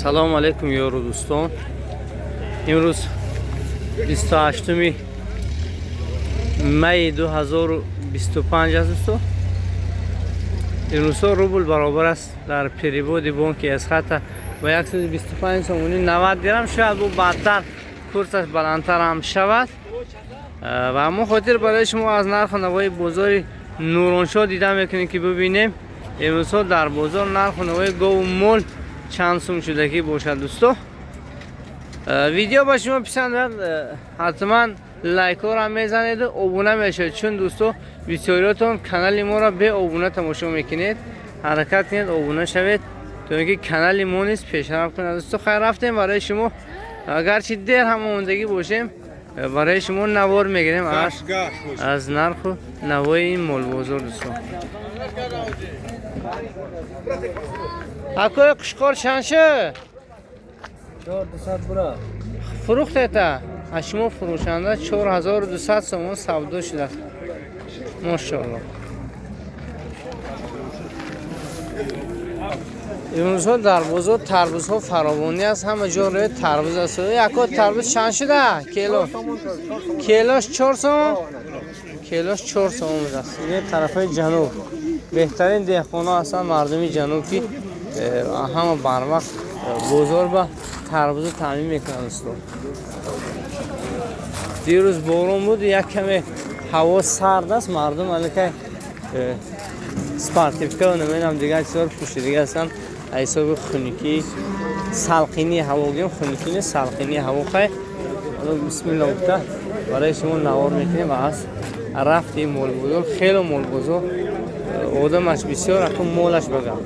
Салому алайкум, ёру дӯстон. Имрӯз 28 майи 2025 аст, дӯстон. Имрӯзҳо рубл баробар аст дар переводи бонки Эсхата ба 125 сомонӣ 90 дирам. Шояд бу баъдтар курсаш баландтар ҳам шавад. Ва ҳамон хотир барои шумо аз нарху навои бозори Нуроншоҳ дида мекунем, ки бибинем, имрӯзҳо дар бозор нарху навои гову мол чанд сум шудагӣ бошад, дӯсто. Видео ба шумо писанд ояд, ҳатман лайкҳоро мезанеду обуна мешавед, чун, дӯсто, бисёриётон канали моро беобуна тамошо мекунед. Ҳаракат кунед, обуна шавед, то ин ки канали мо низ пешрафт кунад. Дӯсто, хайр, рафтем. Барои шумо агарчи дер ҳам омондагӣ бошем, барои шумо навор мегирем аз нарху навои ин молбозор, дӯсто. Акои қушқор чанд шуд? 4200 бура. Фурӯхтета? Аз шумо фурӯшанда 4200 сомон савдо шудааст, мошоалло. Имрӯзҳо дар бозор тарбузҳо фаровонӣ аст, ҳама ҷо рӯи тарбуз аст. Яко, тарбуз чанд шуда кило? Килош 4 сомон, килош 4 сомон будааст. Ин тарафҳои ҷануб беҳтарин деҳқонҳо ҳастанд, мардуми ҷануб, ки ҳама барвақт бозор ба тарбузо таъмин мекунанд. Дӯсто, дирӯз борон буд, як каме ҳаво сард аст, мардум аллакай спортивка намедонам дигар чизҳоро пӯшидагӣ ҳастанд аз ҳисоби хунукӣ, салқинии ҳаво гӯем, хунукӣ не, салқинии ҳаво. Хай, бисмилла гуфта барои шумо навор мекунем аз рафти молбозор. Хело молбозор одамаш бисёр, акун молаш багам.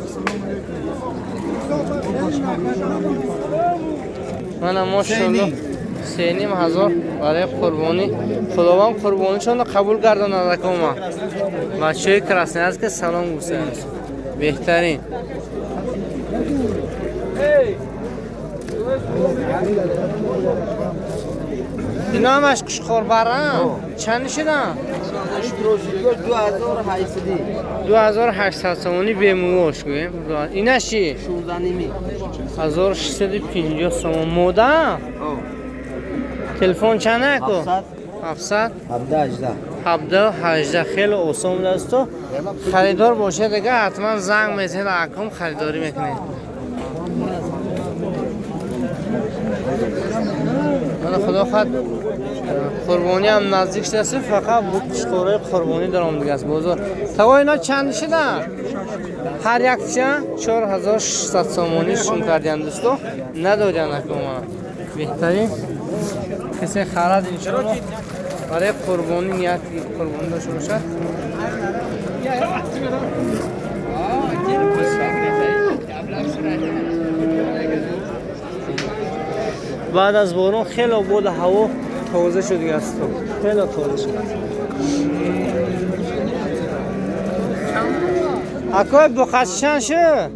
Мана, мошалло, 3500 барои қурбонӣ. Худованд қурбонишонро қабул гардонад. Акома, бачаҳои Красноярска салом гуфтанд, беҳтарин. Ино ҳамаш қушқорбарам чанд шудан? 2800 сомонӣ бемувош гӯем. Инаш чи? 1650 сомон. Мода телефон чанд аку? 700 17 18. Хеле осон будааст, то харидор бошед, дигар ҳатман занг мезанед, акум харидорӣ мекунед. Мана, худо хоҳад, қурбонӣ ҳам наздик шудааст, фақат бу қушқораи қурбонӣ даромадагааст бозор. Таво, ино чанд шуда? Ҳар якча 4600 сомонӣ шум кардиянд, дӯсто, надодиянд. Акума, беҳтарин. Касе харад, иншоалло, барои қурбонӣ ният қурбонӣ дошта бошад. Баъд аз борон хеле боду ҳаво тоза шудагааст, хеле тоза шуд. Акои, буқаси чанд шуд?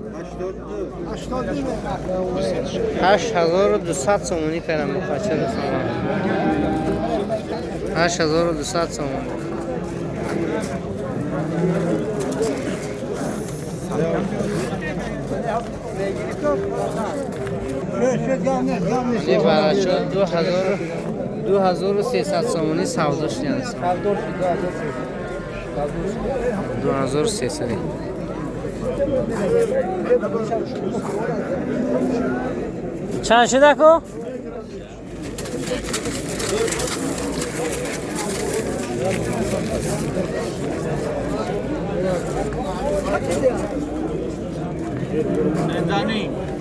8200 сомонӣ кардам буқача, дӯстон, 8200 сомонӣ. Не, барачо 2300 сомонӣ савдо шуданд, 2300. Чанд шуда ку?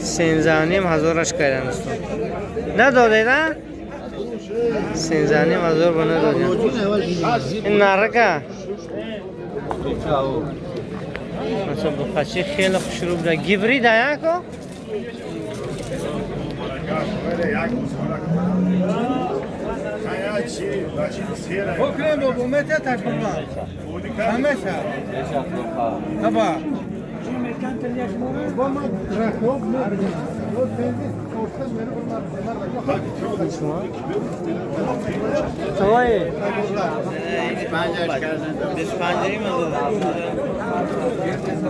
13,5 ҳазораш карданд, дӯстон. Надодед, а? 13,5 ҳазор ба надодем. Ин нарака масалан буқачи хеле хушрӯ буда, гибрид аяко.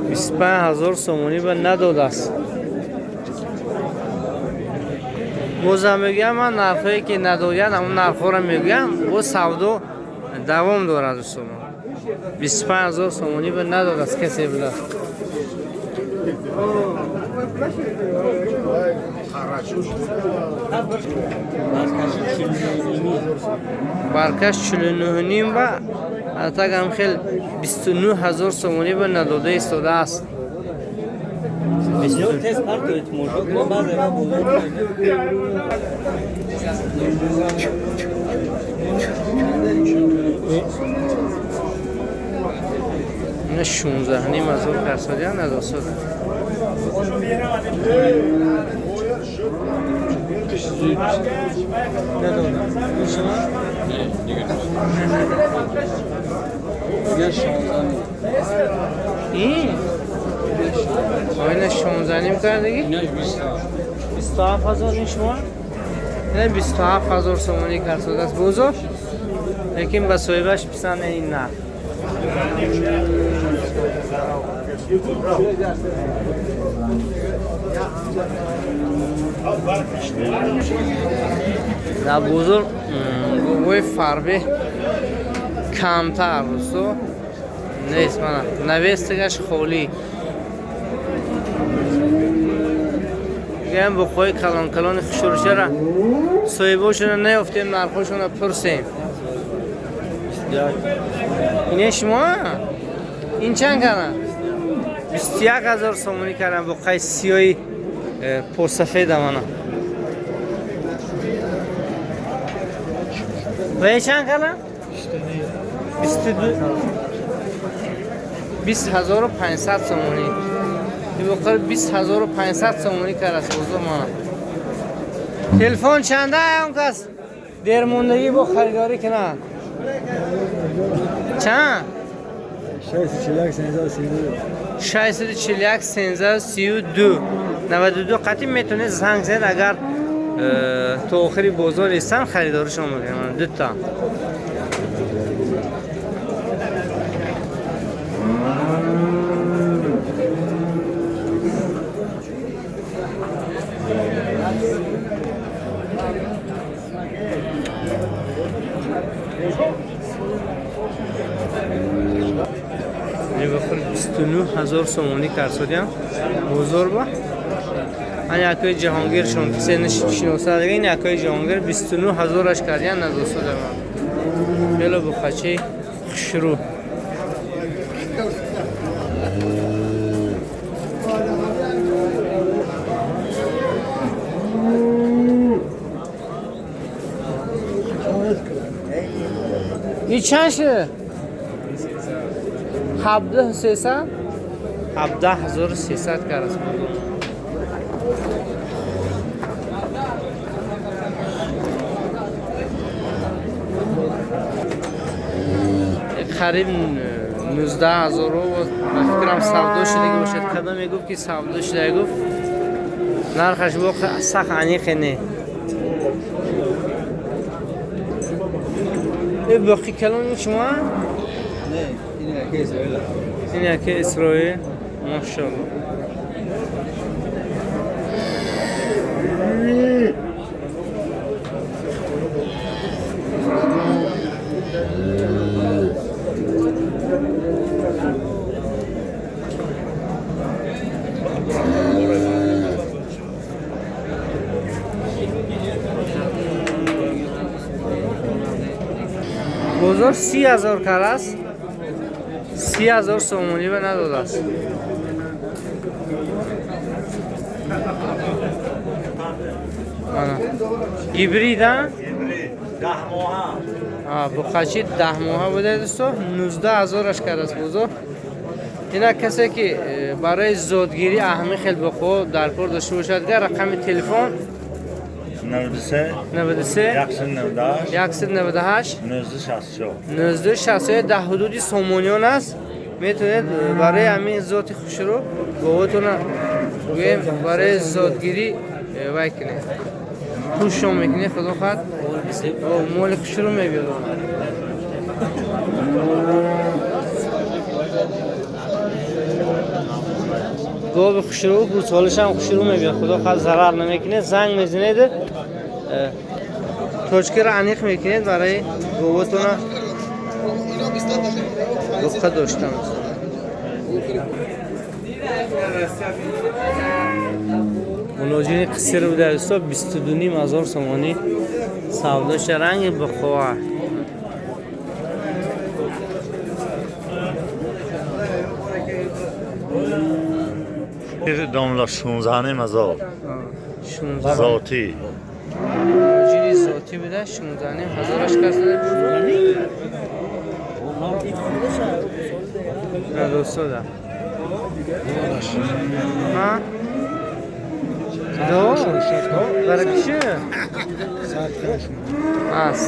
25 ҳазор сомонӣ ба надодааст. Бозам мегӯям, ман нархҳое ки надодиянд, ҳамон нархҳоро мегӯям. Боз савдо давом дорад, дӯстомо. 25 000 сомонӣ ба надодааст касе буда. Баркаш 49,5 ба атагам хел 29 000 сомонӣ ба надода истодааст. Ина 16,5 ҳазор касодия надосад. Ин? Ина 16,5 кардагӣ? 27 000 ин шумо? Ина 27 000 сомонӣ кардааст бозор. Лекин ба соҳибаш писанд ин нарх. Дар бозор говҳои фарбе камтар, дӯсто, нест. Мана навестагаш холӣ. Гӯям, буқҳои калон-калони хушрӯшара соҳибошона наёфтем, нархҳошона пурсем. Ине шумо? Ин чанд карданд? 21 000 сомонӣ карданд буққаи сиёҳи посафеда мана. Ва ин чанд карданд? 20 500 сомонӣ. Ин буққаро 20 500 сомонӣ кардааст бозор мана. Телефон чанда он кас дермондагӣ бо харидорӣ кунад? Чанд? 641 641 13 32 92 қатъи метавонед занг занед, агар то охири бозор истан харидоришон мекунам. Дута. Бихӯр 29 000 сомонӣ карсодиям бозор ба. Ан якои ҷаҳонгиршон кисе шиносад, ин якои ҷаҳонгир 29 000-аш кардиян надосодам. Хело буқачи хушрӯ. И чанд шуд? 17 300? 17 300 карас. Қариб 19 000 ба фикрам савдо шудаги бошад. Кадом мегуфт ки савдо шуда гуфт, нархаш воқеъ сахт аниқе не. Э боқи калони шумо? Не, ин яке Исроил. Ин яке Исроил. Машалло. Бозор 30 000 карас, 30 000 сомонӣ ба надодааст. Гибрид, а? 10 моҳа. Буқачи 10 моҳа буда, дӯсто, 19 000-аш кардааст бозор. Ина касе ки барои зодгирӣ аҳми хел буқҳо дар кор дошта бошад, гар рақами телефон 93 93 198 198 1964. 1964 дар ҳудуди Сомониён аст. Метавонед барои ҳамин зоти хушрӯ боботона гӯем барои зодгирӣ вай кунед. Хушшон мекунед, худо хоҳад, моли хушрӯ мебиёд. Гови хушрӯ, гӯсолашам хушрӯ мебиёд. Худо хоҳад, зарар намекунед. Занг мезанед. Точкаро аниқ мекунед барои говотона буққа доштан. Муноҷини қисир буда дӯсто, 22,5 ҳазор сомонӣ савдоша, ранги буққова. Домла 16,5 ҳазор. 16 зотӣ. Муноҷини зотӣ буда, 16,5 ҳазораш кас дода. На дӯсто да. Ҳа? Ду? Барои чӣ?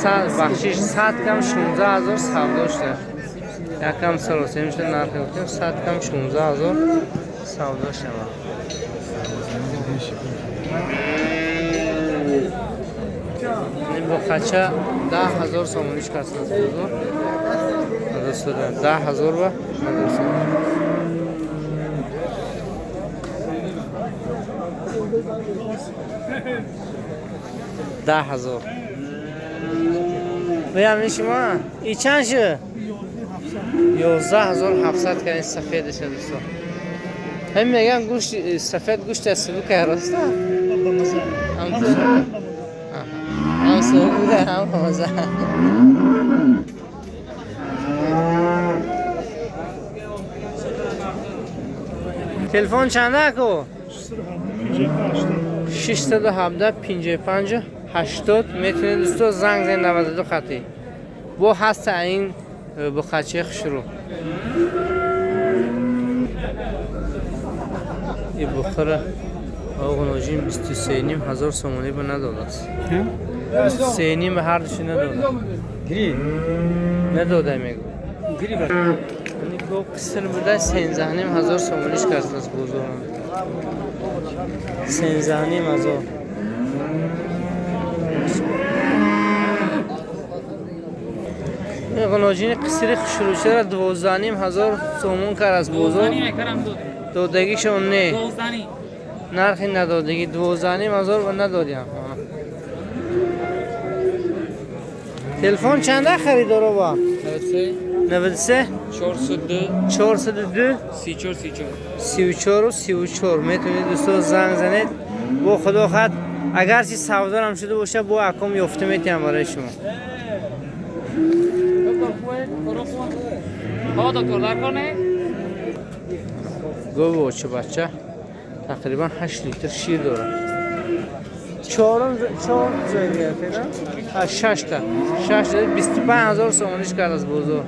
Сад, бахшиш, 100 кам 16 ҳазор савдо шуда. Якам саросем шуда нархи гуфтем, 100 кам 16 ҳазор савдо шава. Ин буқача 10 ҳазор сомониш касд аз бозор. Дӯстода, 10 ҳазор ва надӯстода. 10 ҳазор. Биям ин шумо? И чанд шуд? 11,700 кардин сафедаш, дӯсто. Ҳам меган гӯшт сафед гӯшт аз сибука роста? Ҳам ҳам сибука ҳам маза. Телефон чанда ку? 617 55 80 метавонед дӯсто занг занед 92 хати. Бо ҳаста ин буқачаи хушрӯ. И бухара оғноҷин 23,5 ҳазор сомонӣ ба надодааст. 23,5 ба ҳар души надода. Надода мегӯ. Ин қиср буда 13,5 ҳазор сомониш кардааст бозорон. 13,5 ҳазор. Ин ғуноҷини қисри хушрӯчаро 12,5 ҳазор сомон кард аз бозор. Додагишон не. Нархи надодагӣ 12,5 ҳазор ва надодиам. Телефон чанда харидоро ба? 93 402 402 34 34 34 34 метавонед дӯсто занг занед. Бо худо хат агарчи савдорам шуда бошад, бо аком ёфта метиҳам барои шумо. Гови очи бача тақрибан 8 литр шир дорад. Чор зоя гирифтед? Шашта. 6 25 ҳазор сомониш кард аз бозор.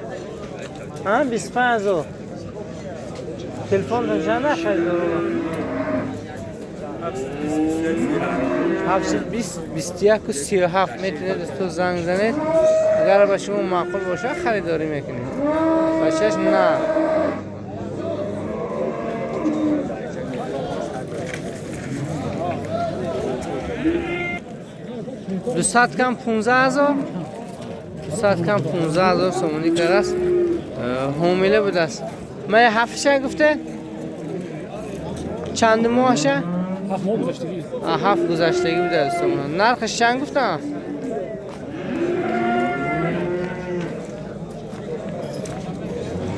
25 ҳазор. Телефон чанд харидорова? 720 21 37 метавонед дӯсто занг занед. Агар ба шумо маъқул бошад харидорӣ мекунед. Бачаш на. 200 кам 15 ҳазор. 200 кам 15 ҳазор сомонӣ кардааст. Ҳомила будааст. Ман ҳафтша гуфте? Чанд моҳша? 7 моҳ гузаштагӣ. 7 гузаштагӣ будааст сомона. Нархаш чанд гуфтам?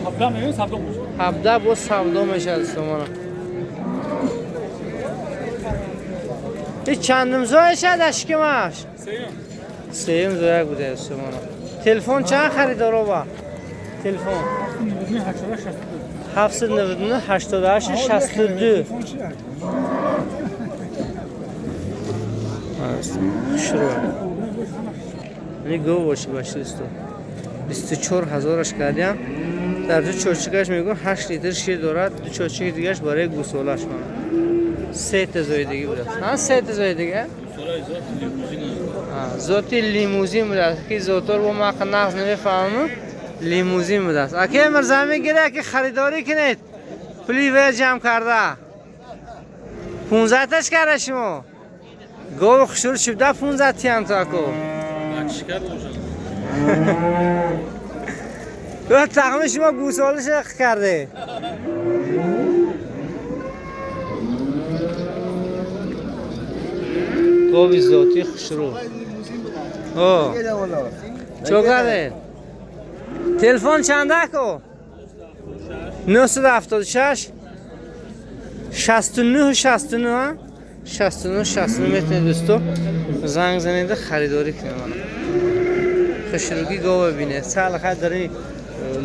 17 мегӯям, савдо мешавад. 17 боз савдо мешавад сомона. Чандум зоя шад ашкимаш? Сеюм зоя будааст сомона. Телефон чанд харидорова? Телефон 799 88 62. Хушрӯ. Ини гов боши бачи дӯсто. 24 ҳазораш кардиам. Дар ду чочикаш мегӯям 8 литр шир дорад, ду чочики дигараш барои гӯсолаш ман. Се та зоидагӣ будааст. Ҳа, се та зоидагӣ? Зоти лимузин будааст. Ки зотор бо ма нағз намефаҳмам. Лимузин будааст. Аке мирза мегирад, аке харидорӣ кунед. Пули ве ҷамъ карда. 15 таш карда шумо. Гови хушрӯ шуда 15 тиям то аку. Тахми шумо гӯсолаш карде. Гови зоти хушрӯ. О. Чо кардед? Телефон чанда ко? 976 69 69 ҳа? 69 69 метавонед дӯсто занг занеда харидорӣ кунед мана. Хушрӯгӣ гова бинед. Сал хай дари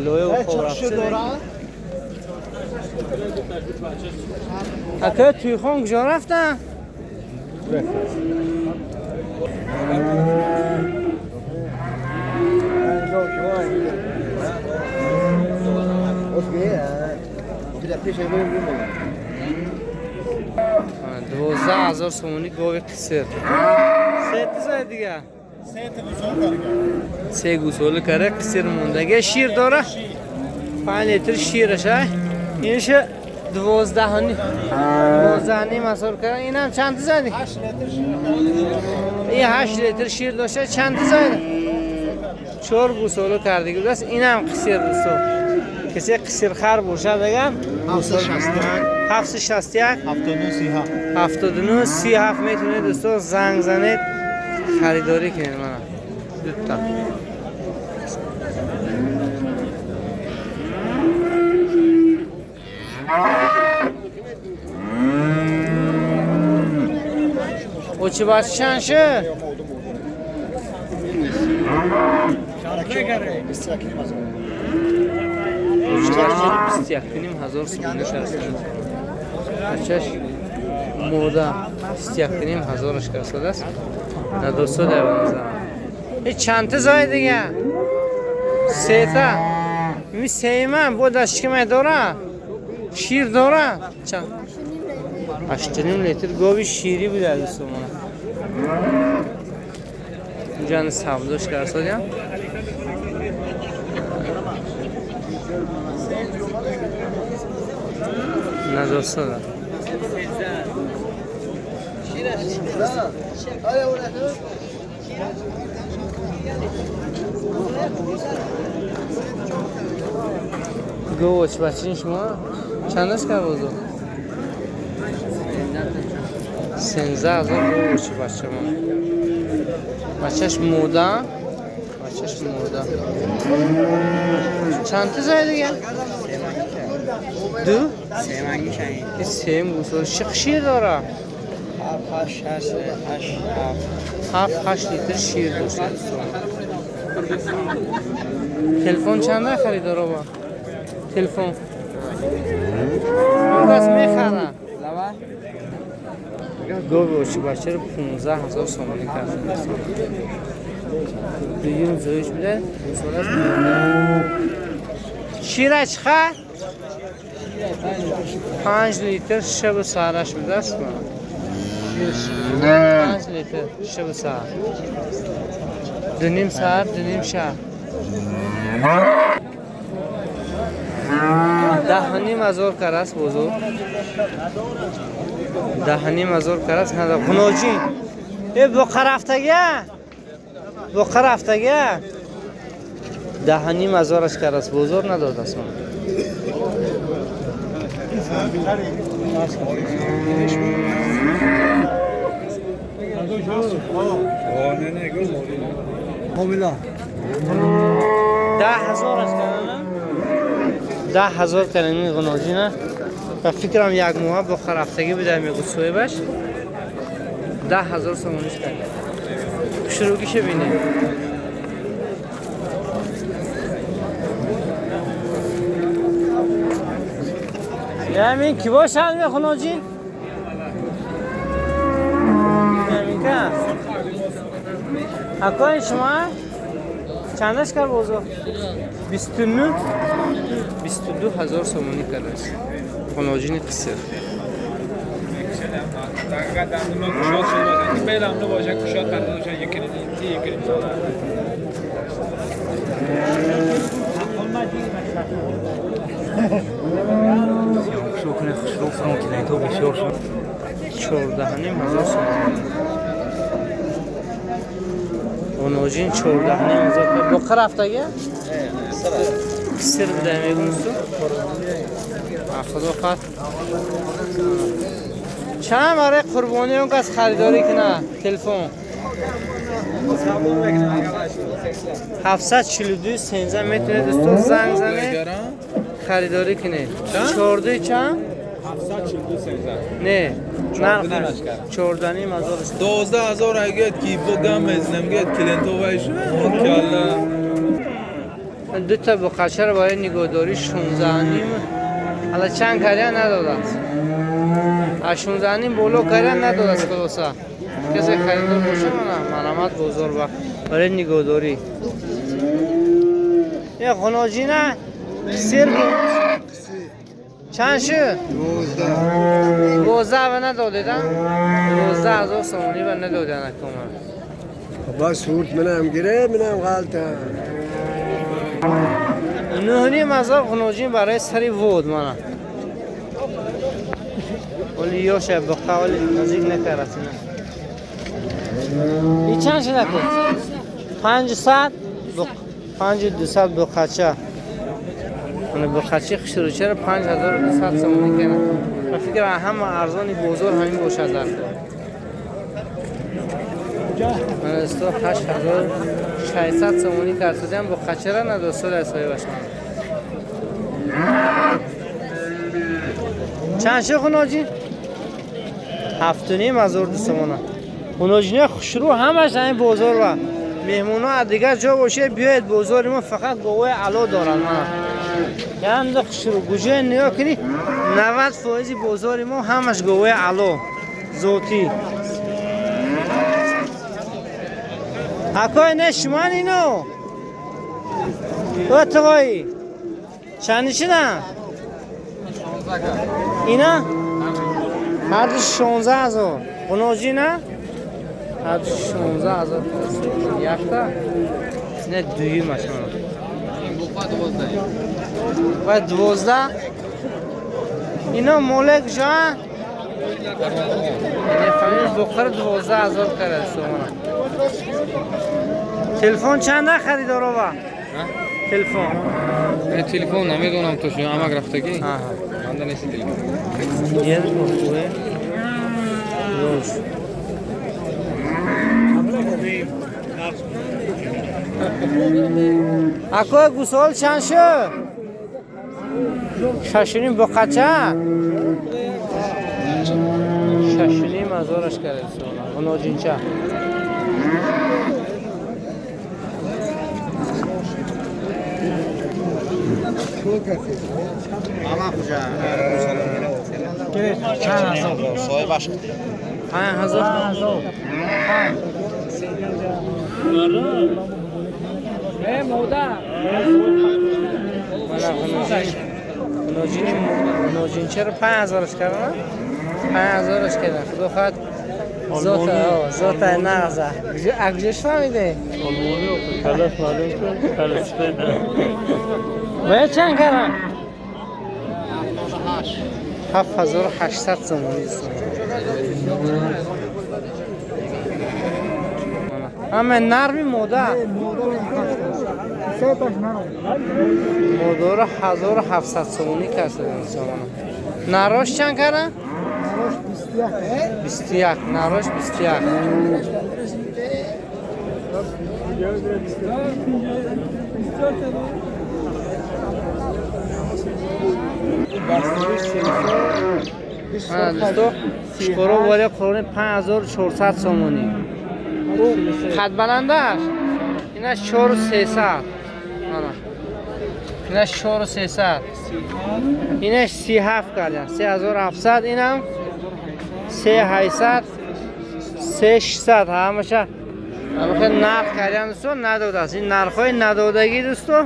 лоя ва хоб рафта. Ака туйхон куҷо рафтан? 12,000 сомонӣ гови қисир. Се тизай дига? Се гусола кара қисир мондаги. Шир дора? 5 литр шираш ай. Иниша 12.5 ҳазор кара. Инам чанд тизай? Ин 8 литр шир дошта чанд тизай? 4 гусола кардагӣ будааст. Инам қисир дӯсто. Касе қисирхар бошад агар 761 79 37 метавонед дӯсто занг занед харидорӣ кунед мана. Дута. Очи бача чанд шуд? 21,5 ҳазор сомонӣ шаст. Бачаш мода 21,5 ҳазораш кардааст. На дӯсто дар назарам. Ин чандта зои дига? Сета. Ми сеиман бо дастшикамай дора? Шир дора? Чанд? 8.5 литр гови ширӣ буда дӯсто мана. Инҷа савдош кардааст. Надоста. Гоч бачин шумо чанд аст карбозо? 13,000 гоч бачамо. Бачаш мода? Бачаш мода. Чанд та зай дига? Ду? Сем гусол. Шир дора? 7-8 литр шир дошта. Телефон чанда харидоро ба? Телефон. Он кас мехара. Гови очи бачаро 15,000 сомонӣ карда. Дуюм зоиш буда, гусолаш шираш ха? 5 литр шабу сараш будааст. 5 литр шабу сар. 2.5 сар, 2.5 шаб. 10.5 ҳазор караст бозор. 10.5 ҳазор караст. Нада ғуноҷин. Э боқа рафтага? Боқа рафтага? 10.5 ҳазораш караст бозор надодааст ман. 10,000 аст карана? 10,000 карани ғуноҷина. Ба фикрам як моҳ боқа рафтагӣ буда мегӯ соҳибаш. 10,000 сомониш карда. Хушрӯгиша бинед. Ямин ки бошад мехуноҷин? Ямин ка? Акои шумо чандаш кар бозор? 29 22,000 сомонӣ кардааст. Хуноҷини қисир. 14.5 ҳазор сомонӣ. Хуноҷин 14.5 ҳазор. Боқа рафтага? Қисир буда мегӯнсу. Худо хат Чанд барои қурбонӣ он кас харидорӣ кунад? Телефон 742 13 метавонед дӯстон занг занед, харидорӣ кунед. 14 чанд? 742 13. Не, нарх 14.5 ҳазор. 12 ҳазор агар ки бо гам мезанам, гӯяд клиентҳо вай шуда, калла. Ду та буқачаро барои нигоҳдорӣ 16.5. Ҳала чанд каря надодааст. Аз 16.5 боло каря надодааст хулоса. Касе харидор боша, мана марҳамат бозор ба барои нигоҳдорӣ. Е ғуноҷина сир чанд шуд? 12 ва надодед, а? 12 ҳазор сомонӣ ва надодед акома. با سورت منم گیره منم غلطم. 9.5 ҳазор ғуноҷин барои сари вод мана. Оли ёша буқа оли наздик накард ина. И чанд шуда ку? 500 5200 буқача. Мана буқачи хушрӯчаро 5200 сомонӣ карданд. Ба фикр ҳама арзони бозор ҳамин бошад дар кор. Мана дӯсто 8600 сомонӣ кард шудам буқачаро надод соли соҳибаш. Чанд шуд хуноҷин? 7.5 ҳазор сомона. Хуноҷинои хушрӯ ҳамаш ҳамин бозор ва меҳмонҳо аз дигар ҷо бошед, биёед бозори мо фақат говои ало доранд. Мана янда хушрӯ гуҷои нигоҳ кунӣ 90% бозори мо ҳамаш говои ало зотӣ. Акой не шуман ино? О тағои чанд шидан? Ина? Ҳарду 16 ҳазор. Ғуноҷина? Ҳарду 16 ҳазор. Якта? Не, дуюмаш мана. Ва 12? Ино молек жа? Не фамил буқар 12 ҳазор кард сомона. Телефон чанда харидорова? Телефон. Телефон намедонам то шумо амак рафтагӣ. Манда нест телефон. Дер бохуе. Рош. Акои гусол чанд шуд? 6.5 буқача? 6.5 ҳазораш кард сомона. Ғуноҷинча. Чанд ҳазор? 5 ҳазор. Ғуноҷинчаро 5 ҳазораш кардам. 5 ҳазораш кардам. Худо хоҳад зота нағза. Куҷош фаҳмиде? Калаш маълум шуд, калаш сифат. Бояд чанд кардам? 7800 сомонӣ. Ҳама нарми мода. Модаро 1700 сомонӣ карданд сомона. Нарош чанд кардам? 21. Нарош 21. Дӯсто, шукуро вале қурбони 5400 сомонӣ. Ӯ қадбаландаш инаш 4300. Ана. Инаш 4300. Инаш 37 карданд. 3700 инам 3800 3600 ҳамаша ҳамаша нарх карданд дӯсто, надодааст. Ин нархҳои надодагӣ дӯсто.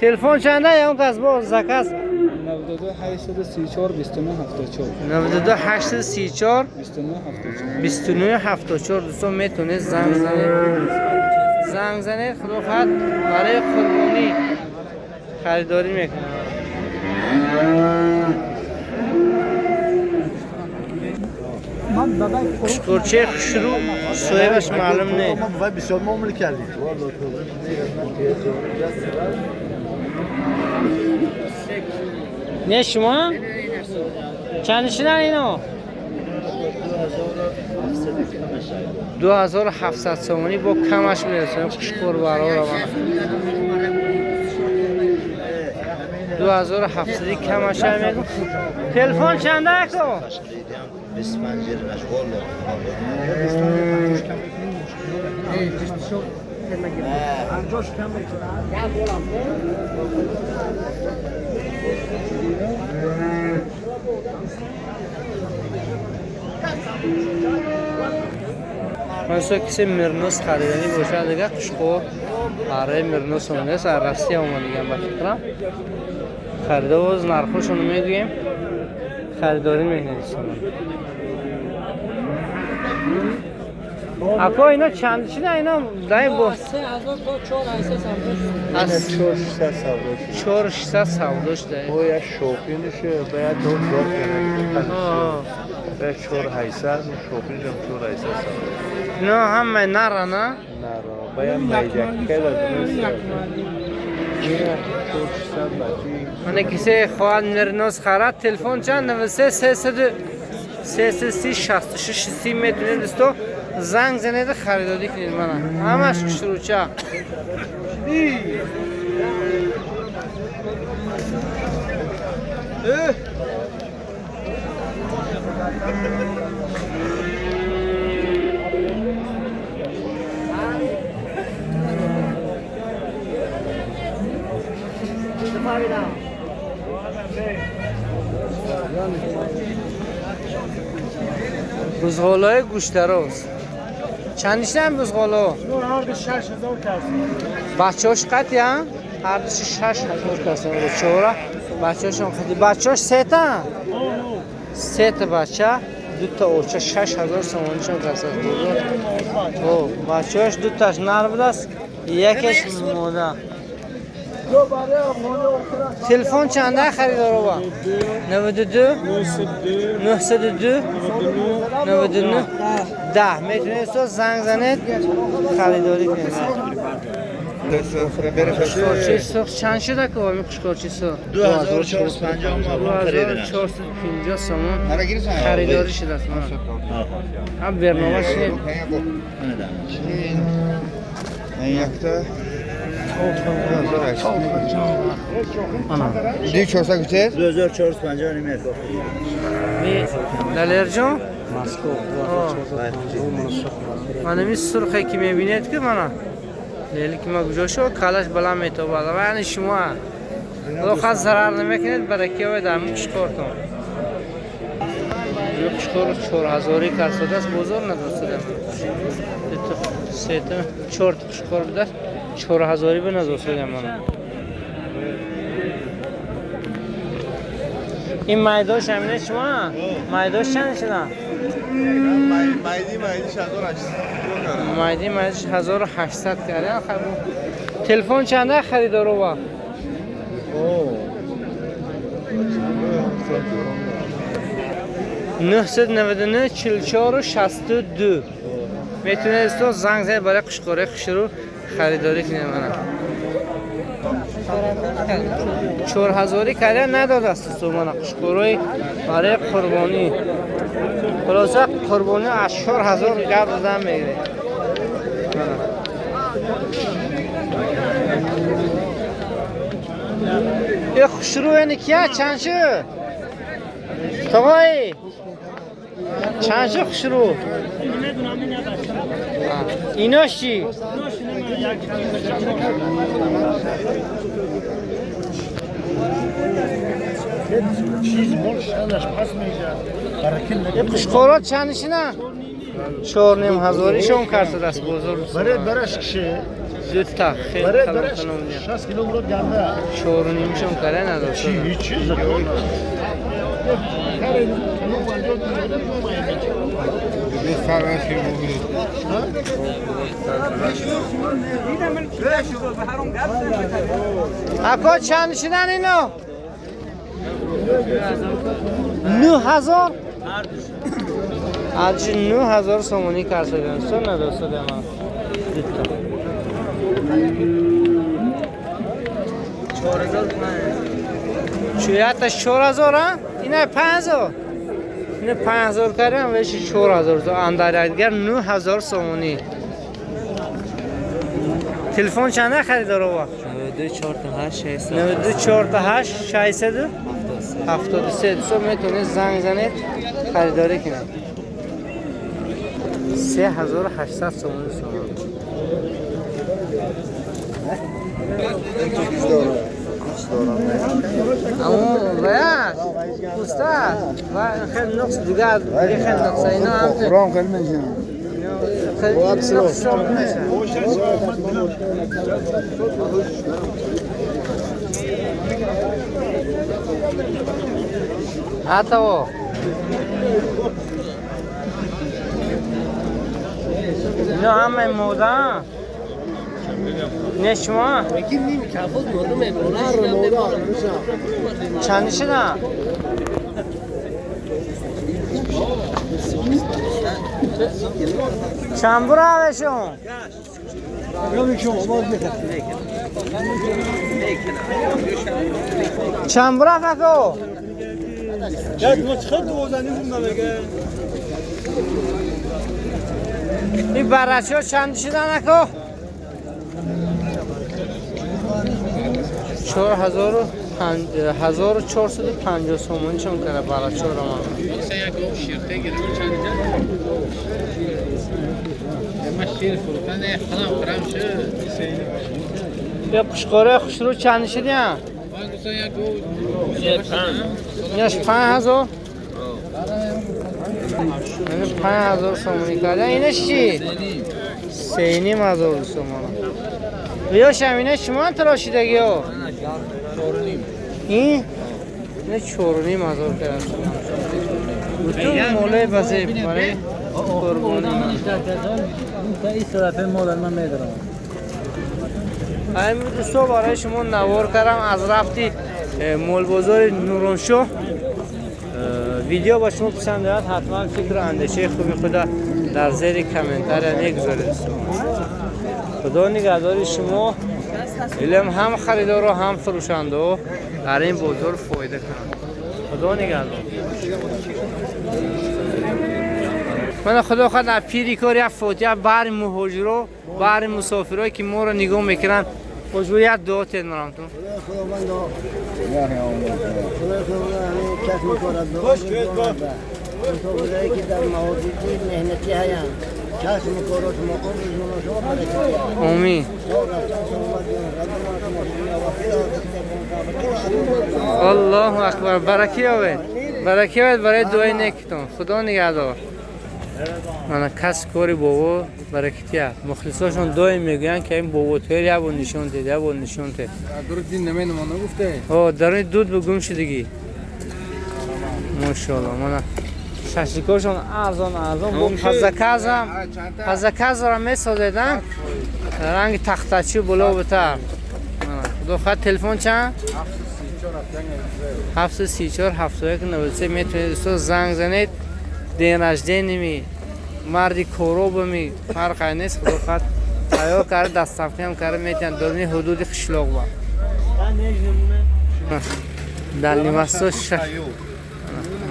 Телефон чанда? Ягон кас бо заказ 92 834 29 74. 92 834 29 74. 29 74 дӯстон метавонед занг занед. Занг занед, худо хоҳад барои қурбонӣ харидорӣ мекунад. Шукурчаи хушрӯ соҳибаш маълум нест. ما بسیار معامله کردیم. Не шумо? Чанд шудан ино? 2700 сомонӣ бо камаш мерасонем. Қушқор барора мана 2700 камаша мегум. Телефон чанда ако? 25 кисе мирнос хариданӣ бошад дига қушқор барои мирнос омадааст, аз Россия омадаган ба фикрам. Харида боз нархошонро мегӯем, харидорӣ мекунед дӯстон. Ако ино чанд шуда? Ино дай бо 3000 то 4800 савдо шуд. Аз 4600 савдо шуд. 4600 савдо шуда. Бо як шоқинише бояд дод дод кунад. Бояд 4800 шоқинишам 4800 савдо. Ино ҳама нара на? Нара. Бояд майдакка дад. Мана кисе хоҳад мирнос харад, телефон чанд? 93 300 330 66 30 метавонед дӯсто занг занед, харидорӣ кунед. Мана ҳамаш хушрӯча. Бузғолаи гӯштароз чанд ишам бузғоло? Бачаҳош қатъян ҳардуши 6000 касан чора бачаҳошон қати бачаҳош сета сета бача дута оча 6000 сомонишон касад бозор. О бачаҳош дуташ нар будааст, якеш мода. Телефон чанда харидорова? 92 902 99 10 метавонед занг занед, харидорӣ кунед. Қушқорчи сурх чанд шуда ко ами қушқорчи сурх? 2450 сомон харидорӣ шудааст. Ҳам барнома шунед. Якта 2400 гуфтед? 2450 ним. Далерҷон? Мана ин сурхе ки мебинед ки мана лели ки ма куҷо шуд, калаш баланд метобад. Ва яъне шумо худо зарар намекунед, баракия дар ҳамин қушқортон. Қушқор 4000 карсодааст, бозор надостада. Сета чорта қушқор будааст, 4000 ба надостада мана. Ин майдош ҳамине шумо? Майдош чанд шуда? Майди 1800. Майди 1800 кардан. Телефон чанда харидорова? 999 44 62 метавонед дӯстон занг занед барои қушқораи хушрӯ харидорӣ кунед. Мана 4000 кардан надодааст дӯстон. Мана қушқораи барои қурбонӣ, хулоса қурбонӣ аз 4000 гап задан мегиред. Э хушрӯ яъне кия чанд шуд? Тоғои чанд шуд хушрӯ? Инош чӣ? Қушқорот чанд шина? 4500 шон кардааст бозор. Дута хеле калон 4.5 шон карда надошт. Ако чанд шудан ино? 9000 аз 9000 сомонӣ карсадан. Со надостада ман. Дута. 4000 чуята 4000 а? Ина 5000. Не 5000 кардам, веши 4000 андар дигар 9000 сомонӣ. Телефон чанд харидорова? 92 48 92 48 673. Дӯстон, метавонед занг занед, харидорӣ кунед. 3800 сомонӣ сомон. Аммо ваяш устад ва хеле нуқс дигар, хеле нуқс ино ҳам Ром хеле мешам. Хеле нуқс мешавад. Атаво. Ино ҳамаи мода. Не шумо? Чанд шуда? Чанд буравешон? Чанд бураф ако? Ин барачиҳо чанд шудан ако? 4450 сомонӣ чон кара барачиҳоро ман. Я қушқораи хушрӯ чанд шудиям? Инаш 5000? Ина 5000 сомонӣ карда. Инаш чӣ? 3500 сомон. Ёшам ина шумо тарошидагиё? Ин? Ина 4500 карда. Бутун молаи базеб барои қурбонӣ. Ҳамин дӯсто, барои шумо навор кардам аз рафти молбозори Нуроншоҳ. Видео ба шумо писанд ояд, ҳатман фикру андешаи хуби худа дар зери комментария мегузоред. Худо нигаҳдори шумо. Илм ҳам харидоро, ҳам фурӯшандао дар ин бозор фоида кунанд. Худо нигаҳдор. Мана худо хоҳад дар пири кор як фотиҳа баҳри муҳоҷиро, баҳри мусофирое ки моро нигоҳ мекунанд. Ҳоҷбо як дуо тед марамтон. Омин. Аллоҳу акбар. Бараки ёбед. Бараки ёбед барои дуои некитон. Худо нигаҳдор. Мана кас кори бобо баракития. Мухлисошон доим мегӯянд ки ин бобо тоир як бор нишон дед, як бор нишон дед. Даруни дуд бу гум шудагӣ. Мошоалло. Мана шашликошон арзон арзон. Бо пазаказам, пазаказро месозедам. Ранги тахтачи боло бутар. Худо хоҳад телефон чанд? 734 71 93 метавонед дӯсто занг занед. День рождения марди коробами фарқе нест. Худо хоҳад тайёр карда, дастафкиам карда метавонад даруни ҳудуди қишлоқ ба. Дар нимасто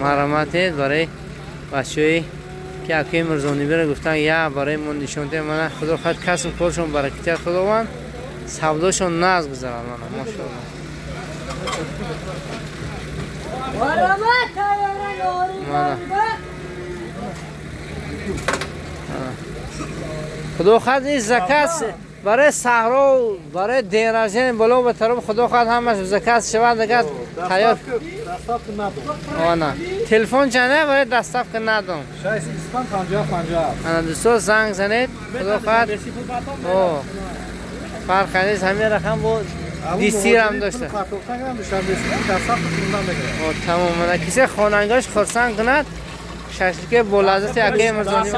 мараматед барои бачаҳое ки акои Мирзонибиро гуфтанд я барои мо нишон диҳем. Мана худо хоҳад касбу коршон баракатият Худованд, савдошон нағз гузарад. Мана мошоалло. Мана худо хоҳад ин заказ барои саҳро, барои день боло ба тараф худо хоҳад ҳамаш заказ шавад. Агар тайёр ана телефон чанд барои доставка надом. 625 50. Ана дӯсто занг занед. Худо хоҳад фарқ нест, ҳамин рақам бо дисирам дошта. Тамом. Мана кисе хонангааш хурсанд кунад, шашлике бо лаззати акаи Мирзонӣ.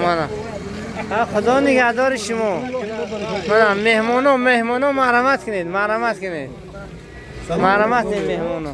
Мана худо нигаҳдори шумо. Мана меҳмоно, меҳмоно марҳамат кунед, марҳамат кунед, марҳамат кунед меҳмоно.